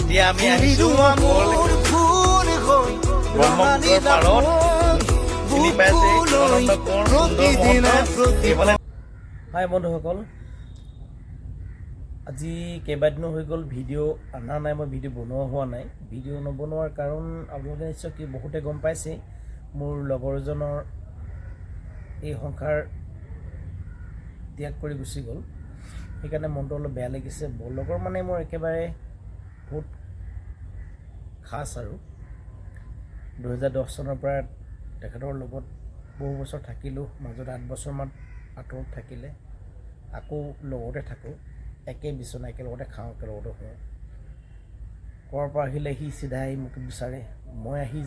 এতিয়া আমি আহিছো ব্ৰহ্মপুত্ৰৰ পাৰত। চিনি পাইছে, শিৱানন্দ কোঁৱৰ, সুন্দৰ মহন্ত এইফালে। হাই বন্ধুসকল, আজি কেইবাদিনো হৈ গ'ল, ভিডিঅ' অনা নাই, মই ভিডিঅ' বনোৱা হোৱা নাই। ভিডিঅ' নবনোৱাৰ কাৰণ আপোনালোকে নিশ্চয় কি বহুতে গম পাইছে, মোৰ লগৰজনৰ এই সংসাৰ ত্যাগ কৰি গুচি গ'ল। সেইকাৰণে মনটো অলপ বেয়া লাগিছে। লগৰ মানে মোৰ একেবাৰে বহুত খাচ আৰু 2010 চনৰ পৰা তেখেতৰ লগত বহু বছৰ থাকিলোঁ। মাজত 8 বছৰমান আঁতৰত থাকিলে, আকৌ লগতে থাকোঁ, একে বিচনা, একেলগতে খাওঁ, একেলগতে শুওঁ। ক'ৰ পৰা আহিলে সি চিধাই মোক বিচাৰে, মই আহি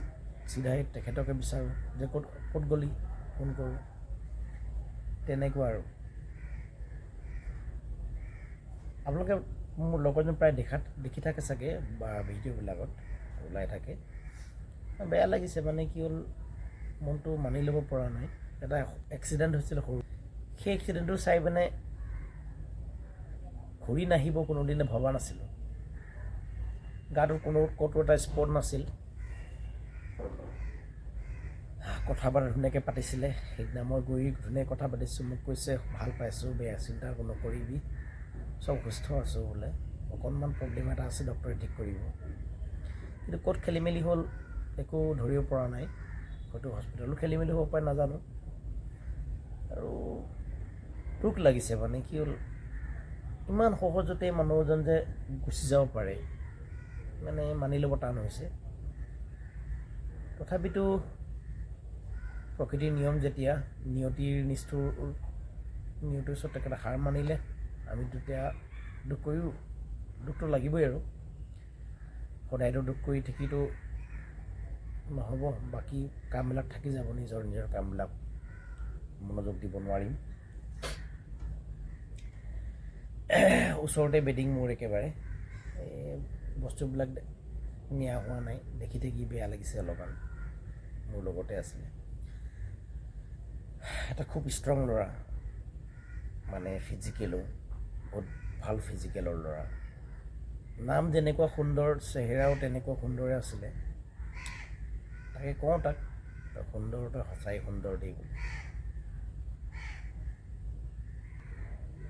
চিধাই তেখেতকে বিচাৰোঁ যে ক'ত ক'ত গ'লি, ফোন কৰোঁ, তেনেকুৱা আৰু। আপোনালোকে মোৰ লগৰজন প্ৰায় দেখি থাকে চাগে বা ভিডিঅ'বিলাকত ওলাই থাকে। বেয়া লাগিছে, মানে কি হ'ল, মনটো মানি ল'ব পৰা নাই। এটা এক্সিডেণ্ট হৈছিলে সৰু, সেই এক্সিডেণ্টটো চাই পিনে ঘূৰি নাহিব কোনোদিনে ভবা নাছিলোঁ। গাটোত কোনো ক'তো এটা স্পট নাছিল। কথা বতৰা ধুনীয়াকৈ পাতিছিলে। সেইদিনা মই গৈ ধুনীয়াকৈ কথা পাতিছোঁ। মোক কৈছে, ভাল পাইছোঁ, বেয়া চিন্তা নকৰিবি, চব সুস্থ আছোঁ বোলে, অকণমান প্ৰব্লেম এটা আছে, ডক্টৰে ঠিক কৰিব। কিন্তু ক'ত খেলি মেলি হ'ল একো ধৰিব পৰা নাই। হয়তো হস্পিটেলো খেলি মেলি হ'ব পাৰে, নাজানো। আৰু দুখ লাগিছে, মানে কি হ'ল, ইমান সহজতে মানুহজন যে গুচি যাব পাৰে, মানে মানি ল'ব টান হৈছে। তথাপিতো প্ৰকৃতিৰ নিয়ম যেতিয়া, নিয়তিৰ নিষ্ঠুৰ নিয়তিৰ ওচৰত তেখেতে হাৰ মানিলে। আমি তেতিয়া দুখ কৰিও, দুখটো লাগিবই আৰু সদায়তো দুখ কৰি থাকিতো নহ'ব, বাকী কামবিলাক থাকি যাব, নিজৰ নিজৰ কামবিলাক মনোযোগ দিব নোৱাৰিম। ওচৰতে বেডিং মোৰ একেবাৰে, এই বস্তুবিলাক নিয়া হোৱা নাই, দেখি থাকি বেয়া লাগিছে অলপমান। মোৰ লগতে আছিলে, এটা খুব ষ্ট্ৰং ল'ৰা, মানে ফিজিকেলো বহুত ভাল ফিজিকেলৰ ল'ৰা। নাম যেনেকুৱা সুন্দৰ, চেহেৰাও তেনেকুৱা সুন্দৰে আছিলে। তাকে কওঁ তাক, তই সুন্দৰ, তই সঁচাই সুন্দৰ দেই বুলি।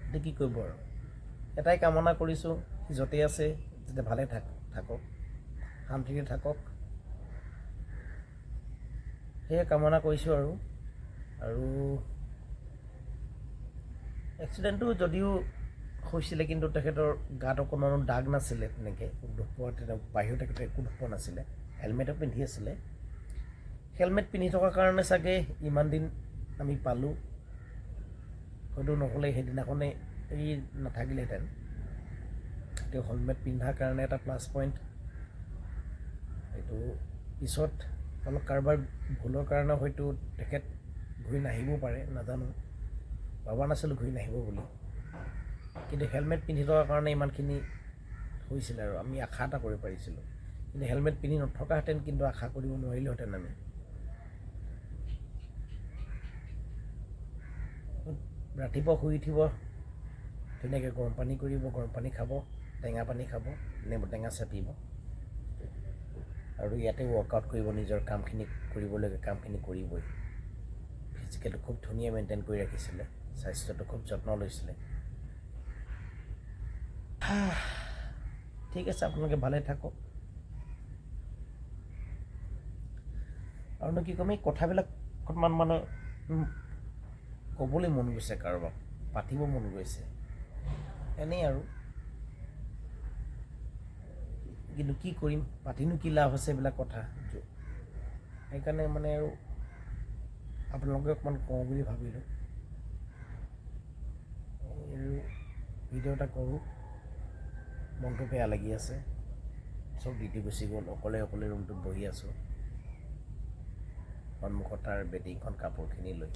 এতিয়া কি কৰিব আৰু, এটাই কামনা কৰিছোঁ, সি য'তেই আছে যাতে ভালে থাকক, শান্তিৰে থাকক, সেয়ে কামনা কৰিছোঁ। আৰু আৰু এক্সিডেণ্টটো যদিও হৈছিলে, কিন্তু তেখেতৰ গাত অকণমানো দাগ নাছিলে তেনেকৈ দুখ পোৱা, বাহিৰত তেখেতে একো দুখ পোৱা নাছিলে। হেলমেটো পিন্ধি আছিলে। হেলমেট পিন্ধি থকাৰ কাৰণে চাগে ইমান দিন আমি পালোঁ, হয়তো নহ'লে সেইদিনাখনে এই নাথাকিলেহেঁতেন। তেওঁ হেলমেট পিন্ধাৰ কাৰণে এটা প্লাছ পইণ্ট। এইটো পিছত অলপ কাৰোবাৰ ভুলৰ কাৰণে হয়তো তেখেত ঘূৰি নাহিবও পাৰে, নাজানো। ভবা নাছিলোঁ ঘূৰি নাহিব বুলি, কিন্তু হেলমেট পিন্ধি থকাৰ কাৰণে ইমানখিনি হৈছিলে আৰু আমি আশা এটা কৰিব পাৰিছিলোঁ। কিন্তু হেলমেট পিন্ধি নথকাহেঁতেন কিন্তু আশা কৰিব নোৱাৰিলোহেঁতেন আমি। ৰাতিপুৱা শুই উঠিব, ধুনীয়াকৈ গৰম পানী কৰিব, গৰম পানী খাব, টেঙা পানী খাব, নেমু টেঙা চেপিব আৰু ইয়াতে ৱৰ্কআউট কৰিব, নিজৰ কামখিনি কৰিবলগীয়া কামখিনি কৰিবই। ফিজিকেলটো খুব ধুনীয়া মেইনটেইন কৰি ৰাখিছিলে, স্বাস্থ্যটো খুব যত্ন লৈছিলে। ঠিক আছে, আপোনালোকে ভালে থাকক। আৰুনো কি ক'ম, এই কথাবিলাক অকণমান মানে ক'বলৈ মন গৈছে, কাৰোবাক পাতিব মন গৈছে এনেই আৰু। কিন্তু কি কৰিম, পাতিনো কি লাভ আছে এইবিলাক কথা। সেইকাৰণে মানে আৰু আপোনালোকে অকণমান কওঁ বুলি ভাবিলোঁ আৰু ভিডিঅ' এটা কৰোঁ। মনটো বেয়া লাগি আছে, চব ডিউটি গুচি গ'ল, অকলে অকলে ৰুমটোত বহি আছোঁ, সন্মুখত তাৰ বেডিংখন, কাপোৰখিনি লৈ।